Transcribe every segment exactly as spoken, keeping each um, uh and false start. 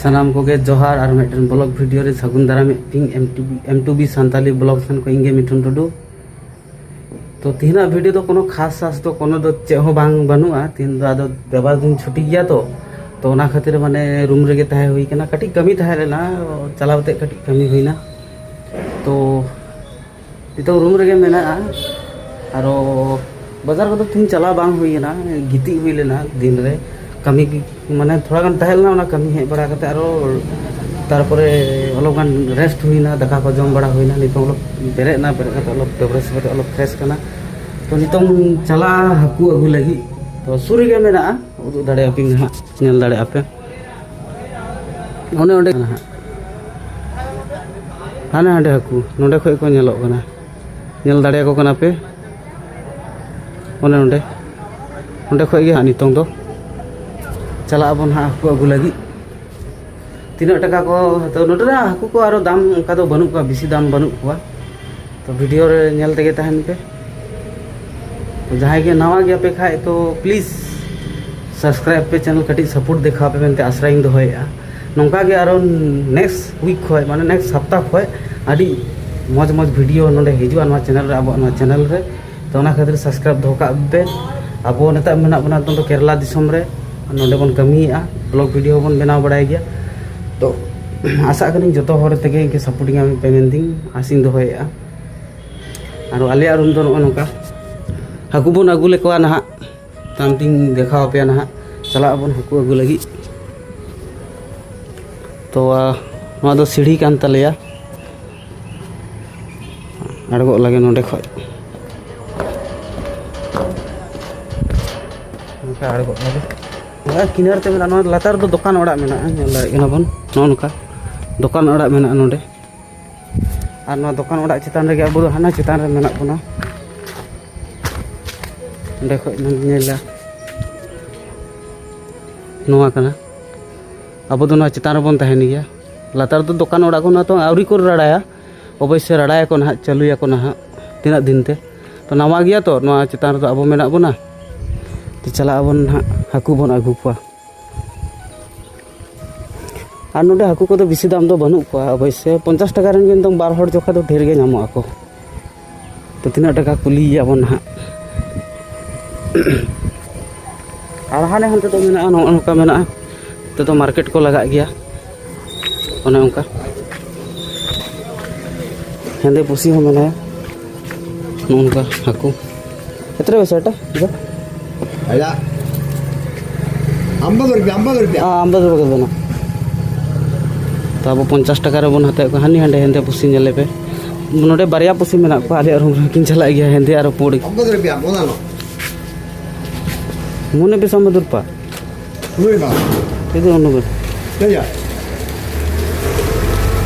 ᱥᱟᱱᱟᱢ ᱠᱚᱜᱮ ᱡᱚᱦᱟᱨ, ᱟᱨ ᱢᱤᱫᱴᱮᱱ ᱵᱞᱚᱜ ᱵᱷᱤᱰᱤᱭᱳ ᱨᱮ ᱥᱟᱹᱜᱩᱱ ᱫᱟᱨᱟᱢᱮᱫ ᱯᱮᱭᱟᱹᱧ᱾ ᱮᱢ ᱴᱩ ᱵᱤ, ᱮᱢ ᱴᱩ ᱵᱤ ᱥᱟᱱᱛᱟᱞᱤ ᱵᱞᱚᱜ ᱥᱮᱱ ᱠᱷᱚᱱ ᱤᱧ ᱜᱮ ᱢᱤᱴᱷᱩᱱ ᱴᱩᱰᱩ᱾ ᱛᱚ ᱛᱤᱦᱤᱧᱟᱜ ᱵᱷᱤᱰᱤᱭᱳ ᱫᱚ ᱠᱳᱱᱳ ᱠᱷᱟᱥ ᱠᱷᱟᱥ ᱫᱚ ᱠᱳᱱᱳ ᱫᱚ ᱪᱮᱫ ᱦᱚᱸ ᱵᱟᱝ ᱵᱟᱹᱱᱩᱜᱼᱟ᱾ ᱛᱤᱦᱤᱧ ᱫᱚ ᱟᱫᱚ ᱫᱮᱣᱟᱨ ᱫᱤᱱ ᱪᱷᱩᱴᱤ ᱜᱮᱭᱟ ᱛᱚ, ᱛᱚ ᱚᱱᱟ ᱠᱷᱟᱹᱛᱤᱨ ᱢᱟᱱᱮ ᱨᱩᱢ ᱨᱮᱜᱮ ᱛᱟᱦᱮᱸ ᱦᱩᱭ ᱠᱟᱱᱟ᱾ ᱠᱟᱹᱴᱤᱡ ᱠᱟᱹᱢᱤ ᱛᱟᱦᱮᱸ ᱞᱮᱱᱟ, ᱪᱟᱞᱟᱣ ᱠᱟᱛᱮ ᱠᱟᱹᱴᱤᱡ ᱠᱟᱹᱢᱤ ᱦᱩᱭᱱᱟ᱾ ᱛᱚ ᱱᱤᱛᱚᱝ ᱨᱩᱢ ᱨᱮᱜᱮ ᱢᱮᱱᱟᱜᱼᱟ᱾ ᱟᱨᱚ ᱵᱟᱡᱟᱨ ᱠᱚᱫᱚ ᱛᱤᱦᱤᱧ ᱪᱟᱞᱟᱣ ᱵᱟᱝ ᱦᱩᱭ ᱞᱮᱱᱟ, ᱜᱤᱛᱤᱡ ᱦᱩᱭ ᱞᱮᱱᱟ ᱫᱤᱱ ᱨᱮ᱾ ᱠᱟᱹᱢᱤ ᱜᱮ ᱢᱟᱱᱮ ᱛᱷᱚᱲᱟ ᱜᱟᱱ ᱛᱟᱦᱮᱸ ᱞᱮᱱᱟ, ᱚᱱᱟ ᱠᱟᱹᱢᱤ ᱦᱮᱡ ᱵᱟᱲᱟ ᱠᱟᱛᱮ ᱟᱨᱚ ᱛᱟᱨᱯᱚᱨᱮ ᱚᱞᱚᱜ ᱜᱟᱱ ᱨᱮᱥᱴ ᱦᱩᱭᱱᱟ, ᱫᱟᱠᱟ ᱠᱚ ᱡᱚᱢ ᱵᱟᱲᱟ ᱦᱩᱭᱱᱟ᱾ ᱱᱤᱛᱚᱝ ᱚᱞᱚᱜ ᱵᱮᱨᱮᱫ ᱮᱱᱟ, ᱵᱮᱨᱮᱫ ᱠᱟᱛᱮ ᱚᱞᱚᱜ ᱰᱟᱹᱵᱽᱨᱟᱹ ᱥᱟᱯᱷᱟ ᱠᱟᱛᱮ ᱚᱞᱚᱜ ᱯᱷᱨᱮᱥ ᱠᱟᱱᱟ᱾ ᱛᱚ ᱱᱤᱛᱚᱝ ᱪᱟᱞᱟᱜᱼᱟ ᱦᱟᱹᱠᱩ ᱟᱹᱜᱩ ᱞᱟᱹᱜᱤᱫ᱾ ᱛᱚ ᱥᱩᱨ ᱨᱮᱜᱮ ᱢᱮᱱᱟᱜᱼᱟ, ᱩᱫᱩᱜ ᱫᱟᱲᱮᱭᱟᱯᱮ ᱦᱟᱸᱜ, ᱧᱮᱞ ᱫᱟᱲᱮᱭᱟᱜᱼᱟ ᱯᱮ᱾ ᱚᱱᱮ ᱚᱸᱰᱮ ᱠᱟᱱᱟ ᱦᱟᱸᱜ, ᱦᱟᱱᱮ ᱦᱟᱸᱰᱮ ᱦᱟᱹᱠᱩ ᱱᱚᱸᱰᱮ ᱠᱷᱚᱡ ᱠᱚ ᱧᱮᱞᱚᱜ ᱠᱟᱱᱟ, ᱧᱮᱞ ᱫᱟᱲᱮᱭᱟᱠᱚ ᱠᱟᱱᱟ ᱯᱮ᱾ ᱚᱱᱮ ᱚᱸᱰᱮ, ᱚᱸᱰᱮ ᱠᱷᱚᱡ ᱜᱮ ᱦᱟᱸᱜ ᱱᱤᱛᱚᱝ ᱫᱚ ᱪᱟᱞᱟᱜ ᱟᱵᱚᱱ ᱦᱟᱸᱜ ᱦᱟᱹᱠᱩ ᱟᱹᱜᱩ ᱞᱟᱹᱜᱤᱫ᱾ ᱛᱤᱱᱟᱹᱜ ᱴᱟᱠᱟ ᱠᱚ ᱦᱟᱛᱟᱣᱟ ᱱᱚᱸᱰᱮ ᱨᱮ? ᱦᱟᱹᱠᱩ ᱠᱚ ᱟᱨᱚ ᱫᱟᱢ ᱚᱱᱠᱟ ᱫᱚ ᱵᱟᱹᱱᱩᱜ ᱠᱚᱣᱟ, ᱵᱮᱥᱤ ᱫᱟᱢ ᱵᱟᱹᱱᱩᱜ ᱠᱚᱣᱟ᱾ ᱛᱚ ᱵᱷᱤᱰᱤᱭᱳ ᱨᱮ ᱧᱮᱞ ᱛᱮᱜᱮ ᱛᱟᱦᱮᱱ ᱯᱮ᱾ ᱛᱚ ᱡᱟᱦᱟᱸᱭ ᱜᱮ ᱱᱟᱣᱟ ᱜᱮᱭᱟ ᱯᱮ ᱠᱷᱟᱡ ᱛᱚ ᱯᱞᱤᱡᱽ ᱥᱟᱵᱥᱠᱨᱟᱭᱤᱵᱽ ᱯᱮ, ᱪᱮᱱᱮᱞ ᱠᱟᱹᱴᱤᱡ ᱥᱟᱯᱳᱨᱴ ᱫᱮᱠᱷᱟᱣ ᱯᱮ ᱢᱮᱱᱛᱮ ᱟᱥᱨᱟᱧ ᱫᱚᱦᱚᱭᱮᱫᱼᱟ᱾ ᱱᱚᱝᱠᱟ ᱜᱮ ᱟᱨᱚ ᱱᱮᱠᱥᱴ ᱩᱭᱤᱠ ᱠᱷᱚᱡ, ᱢᱟᱱᱮ ᱱᱮᱠᱥᱴ ᱦᱟᱯᱛᱟ ᱠᱷᱚᱡ ᱟᱹᱰᱤ ᱢᱚᱡᱽ ᱢᱚᱡᱽ ᱵᱷᱤᱰᱤᱭᱳ ᱱᱚᱸᱰᱮ ᱦᱤᱡᱩᱜᱼᱟ ᱱᱚᱣᱟ ᱪᱮᱱᱮᱞ ᱨᱮ, ᱟᱵᱚᱣᱟᱜ ᱱᱚᱣᱟ ᱪᱮᱱᱮᱞ ᱨᱮ᱾ ᱛᱚ ᱚᱱᱟ ᱠᱷᱟᱹᱛᱤᱨ ᱥᱟᱵᱥᱠᱨᱟᱭᱤᱵᱽ ᱫᱚᱦᱚ ᱠᱟᱜ ᱯᱮ᱾ ᱟᱵᱚ ᱱᱤᱛᱚᱜ ᱢᱮᱱᱟᱜ ᱵᱚᱱᱟ ᱱᱤᱛᱚᱝ ᱫᱚ ᱠᱮᱨᱟᱞᱟ ᱫᱤᱥᱚᱢ ᱨᱮ, ᱱᱚᱸᱰᱮ ᱵᱚᱱ ᱠᱟᱹᱢᱤᱭᱮᱫᱼᱟ, ᱵᱞᱚᱜ ᱵᱷᱤᱰᱤᱭᱳ ᱦᱚᱸᱵᱚᱱ ᱵᱮᱱᱟᱣ ᱵᱟᱲᱟᱭ ᱜᱮᱭᱟ᱾ ᱛᱚ ᱟᱥᱟᱜ ᱠᱟᱹᱱᱟᱹᱧ ᱡᱚᱛᱚ ᱦᱚᱲ ᱛᱮᱜᱮ ᱤᱱᱠᱟᱹ ᱥᱟᱯᱳᱨᱴᱤᱝ ᱟᱯᱮ ᱢᱮᱱᱛᱮᱧ ᱟᱥᱤᱧ ᱫᱚᱦᱚᱭᱮᱫᱼᱟ᱾ ᱟᱨ ᱟᱞᱮᱭᱟᱜ ᱨᱩᱢ ᱫᱚ ᱱᱚᱜᱼᱚ ᱱᱚᱝᱠᱟ, ᱦᱟᱹᱠᱩ ᱵᱚᱱ ᱟᱹᱜᱩ ᱞᱮᱠᱚᱣᱟ ᱱᱟᱦᱟᱜ᱾ ᱛᱟᱭᱚᱢ ᱛᱤᱧ ᱫᱮᱠᱷᱟᱣ ᱟᱯᱮᱭᱟ ᱱᱟᱦᱟᱜ, ᱪᱟᱞᱟᱜ ᱟᱵᱚᱱ ᱦᱟᱹᱠᱩ ᱟᱹᱜᱩ ᱞᱟᱹᱜᱤᱫ᱾ ᱛᱚ ᱱᱚᱣᱟ ᱫᱚ ᱥᱤᱲᱦᱤ ᱠᱟᱱ ᱛᱟᱞᱮᱭᱟ, ᱟᱬᱜᱚᱜ ᱞᱟᱹᱜᱤᱫ ᱱᱚᱸᱰᱮ ᱠᱷᱚᱡ᱾ ᱱᱚᱝᱠᱟ ᱟᱬᱜᱚᱜ ᱞᱟᱹᱜᱤᱫ ᱱᱚᱣᱟ ᱠᱤᱱᱟᱨ ᱛᱮ ᱢᱮᱱᱟᱜᱼᱟ᱾ ᱱᱚᱣᱟ ᱞᱟᱛᱟᱨ ᱫᱚ ᱫᱚᱠᱟᱱ ᱚᱲᱟᱜ ᱢᱮᱱᱟᱜᱼᱟ, ᱧᱮᱞ ᱫᱟᱲᱮᱭᱟᱜ ᱠᱟᱱᱟ ᱵᱚᱱ, ᱱᱚᱜᱼᱚ ᱱᱚᱝᱠᱟ ᱫᱚᱠᱟᱱ ᱚᱲᱟᱜ ᱢᱮᱱᱟᱜᱼᱟ ᱱᱚᱸᱰᱮ᱾ ᱟᱨ ᱱᱚᱣᱟ ᱫᱚᱠᱟᱱ ᱚᱲᱟᱜ ᱪᱮᱛᱟᱱ ᱨᱮᱜᱮ ᱟᱵᱚ ᱫᱚ ᱦᱟᱱᱟ ᱪᱮᱛᱟᱱ ᱨᱮ ᱢᱮᱱᱟᱜ ᱵᱚᱱᱟ᱾ ᱚᱸᱰᱮ ᱠᱷᱚᱡ ᱵᱚᱱ ᱧᱮᱞᱟ, ᱱᱚᱣᱟ ᱠᱟᱱᱟ᱾ ᱟᱵᱚ ᱫᱚ ᱱᱚᱣᱟ ᱪᱮᱛᱟᱱ ᱨᱮᱵᱚᱱ ᱛᱟᱦᱮᱱ ᱜᱮᱭᱟ᱾ ᱞᱟᱛᱟᱨ ᱫᱚ ᱫᱚᱠᱟᱱ ᱚᱲᱟᱜ ᱠᱚ, ᱱᱚᱣᱟ ᱛᱚ ᱟᱹᱣᱨᱤ ᱠᱚ ᱨᱟᱲᱟᱭᱟ, ᱚᱵᱚᱥᱥᱳᱭ ᱨᱟᱲᱟᱭᱟᱠᱚ ᱱᱟᱦᱟᱜ, ᱪᱟᱹᱞᱩᱭᱟᱠᱚ ᱱᱟᱦᱟᱜ ᱛᱤᱱᱟᱹᱜ ᱫᱤᱱ ᱛᱮ᱾ ᱛᱚ ᱱᱟᱣᱟ ᱜᱮᱭᱟ ᱛᱚ, ᱱᱚᱣᱟ ᱪᱮᱛᱟᱱ ᱨᱮᱫᱚ ᱟᱵᱚ ᱢᱮᱱᱟᱜ ᱵᱚᱱᱟ᱾ ᱛᱚ ᱪᱟᱞᱟᱜ ᱟᱵᱚᱱ ᱱᱟᱦᱟᱜ, ᱦᱟᱹᱠᱩ ᱵᱚᱱ ᱟᱹᱜᱩ ᱠᱚᱣᱟ᱾ ᱟᱨ ᱱᱚᱰᱮ ᱦᱟᱹᱠᱩ ᱠᱚᱫᱚ ᱵᱮᱥᱤ ᱫᱟᱢ ᱫᱚ ᱵᱟᱹᱱᱩᱜ ᱠᱚᱣᱟ ᱚᱵᱚᱥᱥᱳᱭ᱾ ᱯᱚᱧᱪᱟᱥ ᱴᱟᱠᱟ ᱨᱮᱱ ᱜᱮ ᱱᱤᱛᱚᱝ ᱵᱟᱨ ᱦᱚᱲ ᱡᱚᱠᱷᱟ ᱫᱚ ᱰᱷᱮᱨ ᱜᱮ ᱧᱟᱢᱚᱜ ᱟᱠᱚ᱾ ᱛᱚ ᱛᱤᱱᱟᱹᱜ ᱴᱟᱠᱟ ᱠᱩᱞᱤᱭᱮᱭᱟ ᱵᱚᱱ ᱱᱟᱦᱟᱜ᱾ ᱟᱨ ᱦᱟᱱᱮ ᱦᱟᱱᱛᱮ ᱫᱚ ᱢᱮᱱᱟᱜᱼᱟ, ᱱᱚᱜᱼᱚ ᱱᱚᱝᱠᱟ ᱢᱮᱱᱟᱜᱼᱟ᱾ ᱱᱚᱛᱮ ᱫᱚ ᱢᱟᱨᱠᱮᱴ ᱠᱚ ᱞᱟᱜᱟᱜ ᱜᱮᱭᱟ᱾ ᱚᱱᱮ ᱚᱱᱠᱟ ᱦᱮᱸᱫᱮ ᱯᱩᱥᱤ ᱦᱚᱸ ᱢᱮᱱᱟᱭᱟ᱾ ᱱᱚᱜᱼᱚ ᱱᱚᱝᱠᱟ ᱦᱟᱹᱠᱩ᱾ ᱮᱛᱨᱮ ᱯᱚᱭᱥᱟ ᱮᱴᱟ? ᱟᱭᱟ᱾ ᱟᱢᱵᱟ ᱫᱚ ᱨᱩᱯᱤᱭᱟ, ᱟᱢᱵᱟ ᱫᱚ ᱨᱩᱯᱤᱭᱟ᱾ ᱦᱮᱸ, ᱟᱢᱵᱟ ᱫᱚ ᱨᱩᱯᱤᱭᱟ ᱠᱟᱱᱟ᱾ ᱛᱚ ᱟᱵᱚ ᱯᱚᱧᱪᱟᱥ ᱴᱟᱠᱟ ᱨᱮᱵᱚᱱ ᱦᱟᱛᱟᱣᱮᱫ ᱠᱚᱣᱟ᱾ ᱦᱟᱹᱱᱤ ᱦᱟᱸᱰᱮ ᱦᱮᱸᱫᱮ ᱯᱩᱥᱤ ᱧᱮᱞᱮ ᱯᱮ᱾ ᱱᱚᱰᱮ ᱵᱟᱨᱭᱟ ᱯᱩᱥᱤ ᱢᱮᱱᱟᱜ ᱠᱚᱣᱟ ᱟᱞᱮᱭᱟᱜ ᱨᱩᱢ ᱨᱮᱠᱤᱱ ᱪᱟᱞᱟᱜ ᱜᱮᱭᱟ, ᱦᱮᱸᱫᱮ ᱟᱨ ᱯᱩᱸᱰ᱾ ᱟᱢᱵᱟ ᱫᱚ ᱨᱩᱯᱤᱭᱟ, ᱚᱱᱟ ᱞᱚ᱾ ᱢᱚᱱᱮ ᱯᱮ ᱥᱟᱢᱵᱟ ᱫᱩᱨᱯᱟ᱾ ᱱᱩᱭ ᱵᱟ᱾ ᱤᱫᱤ ᱩᱱᱩᱜ᱾ ᱪᱮᱫ ᱭᱟ?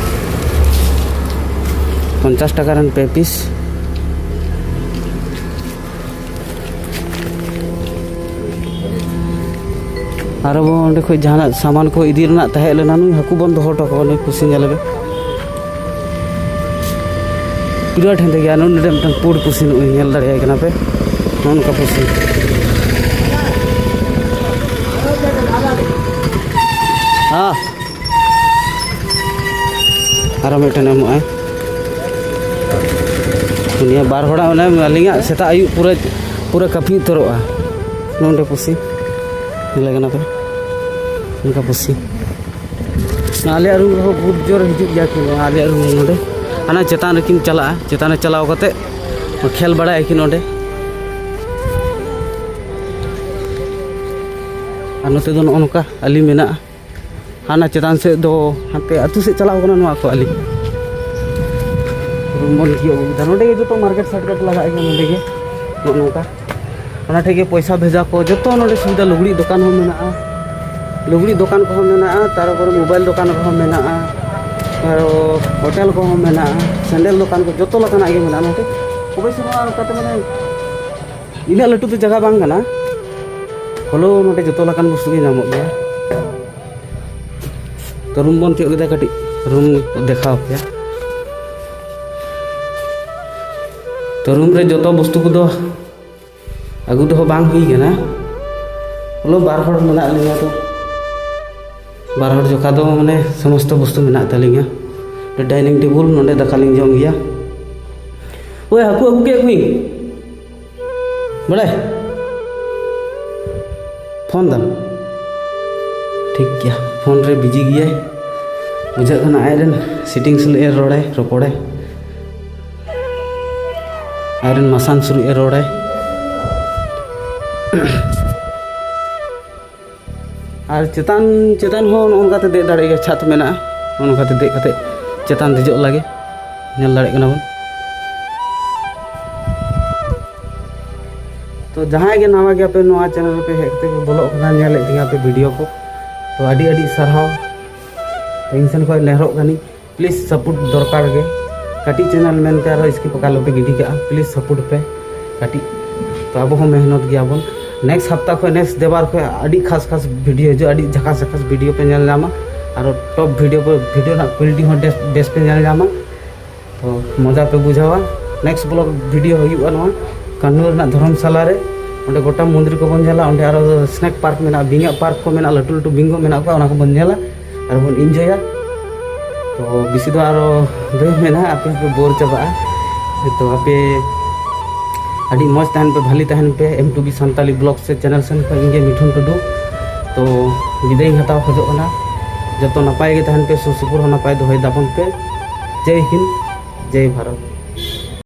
ᱯᱚᱧᱪᱟᱥ ᱴᱟᱠᱟ ᱨᱮᱱ ᱯᱮ ᱯᱤᱥ᱾ ᱟᱨᱚ ᱵᱚ ᱚᱸᱰᱮ ᱠᱷᱚᱡ ᱡᱟᱦᱟᱱᱟᱜ ᱥᱟᱢᱟᱱ ᱠᱚ ᱤᱫᱤ ᱨᱮᱱᱟᱜ ᱛᱟᱦᱮᱸ ᱞᱮᱱᱟ, ᱱᱩᱭ ᱦᱟᱹᱠᱩ ᱵᱚᱱ ᱫᱚᱦᱚ ᱦᱚᱴᱚ ᱠᱟᱠᱚᱣᱟ, ᱱᱩᱭ ᱯᱩᱥᱤ ᱧᱮᱞ ᱞᱮᱵᱮ᱾ ᱵᱤᱨᱟᱴ ᱦᱮᱸᱫᱮ ᱜᱮᱭᱟ᱾ ᱱᱚᱰᱮ ᱢᱤᱫᱴᱟᱝ ᱯᱩᱸᱰ ᱯᱩᱥᱤ ᱱᱚᱜᱼᱚᱭ ᱧᱮᱞ ᱫᱟᱲᱮᱭᱟᱭ ᱠᱟᱱᱟ ᱯᱮ, ᱱᱚᱜᱼᱚ ᱱᱚᱝᱠᱟ ᱯᱩᱥᱤ᱾ ᱦᱮᱸ, ᱟᱨᱚ ᱢᱤᱫᱴᱮᱱ ᱮᱢᱚᱜᱼᱟᱭ᱾ ᱩᱱᱤᱭᱟᱜ ᱵᱟᱨ ᱦᱚᱲᱟᱜ ᱚᱱᱮ ᱟᱹᱞᱤᱧᱟᱜ ᱥᱮᱛᱟᱜ ᱟᱹᱭᱩᱵ ᱯᱩᱨᱟᱹ, ᱯᱩᱨᱟᱹ ᱠᱟᱹᱯᱤ ᱩᱛᱟᱹᱨᱚᱜᱼᱟ᱾ ᱱᱚᱰᱮ ᱯᱩᱥᱤ ᱧᱮᱞᱮ ᱠᱟᱱᱟ ᱯᱮ, ᱚᱱᱠᱟ ᱯᱩᱥᱤ᱾ ᱟᱞᱮᱭᱟᱜ ᱨᱩᱢ ᱨᱮᱦᱚᱸ ᱵᱚᱦᱩᱛ ᱡᱳᱨ ᱦᱤᱡᱩᱜ ᱜᱮᱭᱟ ᱠᱤᱱ ᱟᱞᱮᱭᱟᱜ ᱨᱩᱢ ᱱᱚᱰᱮ᱾ ᱦᱟᱱᱟ ᱪᱮᱛᱟᱱ ᱨᱮᱠᱤᱱ ᱪᱟᱞᱟᱜᱼᱟ, ᱪᱮᱛᱟᱱ ᱨᱮ ᱪᱟᱞᱟᱣ ᱠᱟᱛᱮ ᱠᱷᱮᱞ ᱵᱟᱲᱟᱭᱟᱠᱤᱱ ᱚᱸᱰᱮ᱾ ᱟᱨ ᱱᱚᱛᱮ ᱫᱚ ᱱᱚᱜᱼᱚ ᱱᱚᱝᱠᱟ ᱟᱹᱞᱤ ᱢᱮᱱᱟᱜᱼᱟ᱾ ᱦᱟᱱᱟ ᱪᱮᱛᱟᱱ ᱥᱮᱫ ᱫᱚ ᱦᱟᱱᱛᱮ ᱟᱹᱛᱩ ᱥᱮᱫ ᱪᱟᱞᱟᱣ ᱠᱟᱱᱟ ᱱᱚᱣᱟ ᱠᱚ ᱟᱹᱞᱤ᱾ ᱨᱩᱢ ᱵᱚᱱ ᱛᱤᱭᱳᱜ ᱟᱹᱜᱩ ᱠᱮᱫᱟ᱾ ᱱᱚᱸᱰᱮ ᱜᱮ ᱡᱚᱛᱚ ᱢᱟᱨᱠᱮᱴ ᱥᱟᱨᱠᱮᱴ ᱞᱟᱜᱟᱜ ᱜᱮᱭᱟ ᱱᱚᱸᱰᱮ ᱜᱮ, ᱱᱚᱜᱼᱚ ᱱᱚᱝᱠᱟ᱾ ᱚᱱᱟ ᱴᱷᱮᱡ ᱜᱮ ᱯᱚᱭᱥᱟ ᱵᱷᱮᱡᱟ ᱠᱚ, ᱡᱚᱛᱚ ᱱᱚᱰᱮ ᱥᱩᱵᱤᱫᱷᱟ, ᱞᱩᱜᱽᱲᱤᱡ ᱫᱚᱠᱟᱱ ᱦᱚᱸ ᱢᱮᱱᱟᱜᱼᱟ, ᱞᱩᱜᱽᱲᱤᱡ ᱫᱚᱠᱟᱱ ᱠᱚᱦᱚᱸ ᱢᱮᱱᱟᱜᱼᱟ, ᱛᱟᱨᱯᱚᱨᱮ ᱢᱳᱵᱟᱭᱤᱞ ᱫᱚᱠᱟᱱ ᱠᱚᱦᱚᱸ ᱢᱮᱱᱟᱜᱼᱟ, ᱟᱨᱚ ᱦᱳᱴᱮᱞ ᱠᱚᱦᱚᱸ ᱢᱮᱱᱟᱜᱼᱟ, ᱥᱮᱱᱰᱮᱞ ᱫᱚᱠᱟᱱ ᱠᱚ, ᱡᱚᱛᱚ ᱞᱮᱠᱟᱱᱟᱜ ᱜᱮ ᱢᱮᱱᱟᱜᱼᱟ ᱱᱚᱰᱮ᱾ ᱚᱵᱚᱥᱥᱳᱭ ᱱᱚᱣᱟ ᱚᱱᱠᱟᱛᱮ ᱢᱟᱱᱮ ᱤᱱᱟᱹᱜ ᱞᱟᱹᱴᱩ ᱫᱚ ᱡᱟᱭᱜᱟ ᱵᱟᱝ ᱠᱟᱱᱟ, ᱦᱚᱞᱮᱣ ᱱᱚᱰᱮ ᱡᱚᱛᱚ ᱞᱮᱠᱟᱱ ᱵᱚᱥᱛᱩ ᱜᱮ ᱧᱟᱢᱚᱜ ᱜᱮᱭᱟ᱾ ᱛᱚ ᱨᱩᱢ ᱵᱚᱱ ᱛᱤᱭᱳᱜ ᱠᱮᱫᱟ, ᱠᱟᱹᱴᱤᱡ ᱨᱩᱢ ᱫᱮᱠᱷᱟᱣ ᱯᱮᱭᱟ᱾ ᱛᱚ ᱨᱩᱢ ᱨᱮ ᱡᱚᱛᱚ ᱵᱚᱥᱛᱩ ᱠᱚᱫᱚ ᱟᱹᱜᱩ ᱫᱚᱦᱚ ᱵᱟᱝ ᱦᱩᱭ ᱠᱟᱱᱟ᱾ ᱵᱚᱞᱮ ᱵᱟᱨ ᱦᱚᱲ ᱢᱮᱱᱟᱜ ᱞᱤᱧᱟ ᱛᱚ᱾ ᱵᱟᱨ ᱦᱚᱲ ᱡᱚᱠᱷᱟ ᱫᱚ ᱢᱟᱱᱮ ᱥᱚᱢᱚᱥᱛᱚ ᱵᱚᱥᱛᱩ ᱢᱮᱱᱟᱜ ᱛᱟᱹᱞᱤᱧᱟ᱾ ᱰᱟᱭᱱᱤᱝ ᱴᱮᱵᱩᱞ, ᱱᱚᱰᱮ ᱫᱟᱠᱟ ᱞᱤᱧ ᱡᱚᱢ ᱜᱮᱭᱟ᱾ ᱳᱭ, ᱦᱟᱹᱠᱩ ᱟᱹᱜᱩ ᱠᱮᱫ ᱠᱚᱣᱟᱧ᱾ ᱵᱟᱲᱟᱭ? ᱯᱷᱳᱱ ᱫᱟᱢ? ᱴᱷᱤᱠ ᱜᱮᱭᱟ, ᱯᱷᱳᱱ ᱨᱮ ᱵᱤᱡᱤ ᱜᱮᱭᱟᱭ᱾ ᱵᱩᱡᱷᱟᱹᱜ ᱠᱟᱱᱟ ᱟᱡᱨᱮᱱ ᱥᱤᱴᱤᱝ ᱥᱩᱞᱩᱡ ᱮ ᱨᱚᱲᱟᱭ, ᱨᱚᱯᱚᱲᱟᱭ᱾ ᱟᱡᱨᱮᱱ ᱢᱟᱥᱟᱱ ᱥᱩᱞᱩᱡ ᱮ ᱨᱚᱲᱟᱭ᱾ ᱟᱨ ᱪᱮᱛᱟᱱ, ᱪᱮᱛᱟᱱ ᱦᱚᱸ ᱱᱚᱜᱼᱚ ᱱᱚᱝᱠᱟᱛᱮ ᱫᱮᱡ ᱫᱟᱲᱮᱭᱟᱜ ᱜᱮᱭᱟ, ᱪᱷᱟᱛ ᱢᱮᱱᱟᱜᱼᱟ᱾ ᱱᱚᱜᱼᱚ ᱱᱚᱝᱠᱟᱛᱮ ᱫᱮᱡ ᱠᱟᱛᱮ ᱪᱮᱛᱟᱱ ᱫᱮᱡᱚᱜ ᱞᱟᱹᱜᱤᱫ ᱧᱮᱞ ᱫᱟᱲᱮᱭᱟᱜ ᱠᱟᱱᱟ ᱵᱚᱱ᱾ ᱛᱚ ᱡᱟᱦᱟᱸᱭ ᱜᱮ ᱱᱟᱣᱟ ᱜᱮᱭᱟᱯᱮ ᱱᱚᱣᱟ ᱪᱮᱱᱮᱞ ᱨᱮᱯᱮ ᱦᱮᱡ ᱠᱟᱛᱮ ᱯᱮ ᱵᱚᱞᱚᱜ ᱠᱟᱱᱟ, ᱧᱮᱞᱮᱫ ᱛᱤᱧᱟᱹ ᱯᱮ ᱵᱷᱤᱰᱤᱭᱳ ᱠᱚ, ᱛᱚ ᱟᱹᱰᱤ ᱟᱹᱰᱤ ᱥᱟᱨᱦᱟᱣ᱾ ᱛᱚ ᱤᱧ ᱥᱮᱱ ᱠᱷᱚᱱ ᱱᱮᱦᱚᱨᱚᱜ ᱠᱟᱹᱱᱟᱹᱧ, ᱯᱞᱤᱡᱽ ᱥᱟᱯᱳᱨᱴ ᱫᱚᱨᱠᱟᱨ ᱜᱮ᱾ ᱠᱟᱹᱴᱤᱡ ᱪᱮᱱᱮᱞ ᱢᱮᱱᱛᱮ ᱟᱨᱦᱚᱸ ᱥᱠᱤᱯ ᱟᱠᱟ ᱟᱞᱚᱯᱮ ᱜᱤᱰᱤ ᱠᱟᱜᱼᱟ, ᱯᱞᱤᱡᱽ ᱥᱟᱯᱳᱨᱴ ᱯᱮ ᱠᱟᱹᱴᱤᱡ᱾ ᱛᱚ ᱟᱵᱚ ᱦᱚᱸ ᱢᱮᱦᱱᱚᱛ ᱜᱮᱭᱟᱵᱚᱱ᱾ ᱱᱮᱠᱥᱴ ᱦᱟᱯᱛᱟ ᱠᱷᱚᱱ, ᱱᱮᱠᱥᱴ ᱫᱮᱵᱟᱨ ᱠᱷᱚᱱ ᱟᱹᱰᱤ ᱠᱷᱟᱥ ᱠᱷᱟᱥ ᱵᱷᱤᱰᱤᱭᱳ ᱦᱤᱡᱩᱜᱼᱟ, ᱟᱹᱰᱤ ᱡᱷᱟᱠᱟᱥ ᱡᱷᱟᱠᱟᱥ ᱵᱷᱤᱰᱤᱭᱳ ᱯᱮ ᱧᱮᱞ ᱧᱟᱢᱟ᱾ ᱟᱨᱚ ᱴᱚᱯ ᱵᱷᱤᱰᱤᱭᱳ ᱯᱮ, ᱵᱷᱤᱰᱤᱭᱳ ᱨᱮᱱᱟᱜ ᱠᱣᱟᱞᱤᱴᱤ ᱦᱚᱸ ᱵᱮᱥ, ᱵᱮᱥ ᱯᱮ ᱧᱮᱞ ᱧᱟᱢᱟ᱾ ᱛᱚ ᱢᱚᱡᱟ ᱯᱮ ᱵᱩᱡᱷᱟᱹᱣᱟ᱾ ᱱᱮᱠᱥᱴ ᱵᱞᱚᱜ ᱵᱷᱤᱰᱤᱭᱳ ᱦᱩᱭᱩᱜᱼᱟ ᱱᱚᱣᱟ ᱠᱟᱹᱱᱩ ᱨᱮᱱᱟᱜ ᱫᱷᱚᱨᱚᱢᱥᱟᱞᱟ ᱨᱮ᱾ ᱚᱸᱰᱮ ᱜᱚᱴᱟ ᱢᱚᱱᱫᱤᱨ ᱠᱚᱵᱚᱱ ᱧᱮᱞᱟ᱾ ᱚᱸᱰᱮ ᱟᱨᱚ ᱥᱱᱮᱠ ᱯᱟᱨᱠ ᱢᱮᱱᱟᱜᱼᱟ, ᱵᱤᱧᱟᱜ ᱯᱟᱨᱠ ᱠᱚ ᱢᱮᱱᱟᱜᱼᱟ, ᱞᱟᱹᱴᱩ ᱞᱟᱹᱴᱩ ᱵᱤᱧ ᱠᱚ ᱢᱮᱱᱟᱜ ᱠᱚᱣᱟ, ᱚᱱᱟ ᱠᱚᱵᱚᱱ ᱧᱮᱞᱟ ᱟᱨ ᱵᱚᱱ ᱤᱱᱡᱚᱭᱟ᱾ ᱛᱚ ᱵᱮᱥᱤ ᱫᱚ ᱟᱨᱚ ᱵᱟᱹᱧ ᱢᱮᱱᱟ, ᱟᱯᱮ ᱦᱚᱸᱯᱮ ᱵᱳᱨ ᱪᱟᱵᱟᱜᱼᱟ᱾ ᱛᱚ ᱟᱯᱮ ᱟᱹᱰᱤ ᱢᱚᱡᱽ ᱛᱟᱦᱮᱱ ᱯᱮ, ᱵᱷᱟᱞᱤ ᱛᱟᱦᱮᱱ ᱯᱮ᱾ ᱮᱢ ᱴᱩ ᱵᱤ ᱥᱟᱱᱛᱟᱞᱤ ᱵᱞᱚᱜ ᱥᱮ ᱪᱮᱱᱮᱞ ᱥᱮᱱ ᱠᱷᱚᱱ ᱤᱧ ᱜᱮ ᱢᱤᱴᱷᱩᱱ ᱴᱩᱰᱩ᱾ ᱛᱚ ᱵᱤᱫᱟᱹᱭ ᱤᱧ ᱦᱟᱛᱟᱣ ᱠᱷᱚᱡᱚᱜ ᱠᱟᱱᱟ᱾ ᱡᱚᱛᱚ ᱱᱟᱯᱟᱭ ᱜᱮ ᱛᱟᱦᱮᱱ ᱯᱮ, ᱥᱩᱨ ᱥᱩᱯᱩᱨ ᱦᱚᱸ ᱱᱟᱯᱟᱭ ᱫᱚᱦᱚᱭ ᱛᱟᱵᱚᱱ ᱯᱮ᱾ ᱡᱟᱭ ᱦᱤᱱᱫ, ᱡᱟᱭ ᱵᱷᱟᱨᱚᱛ᱾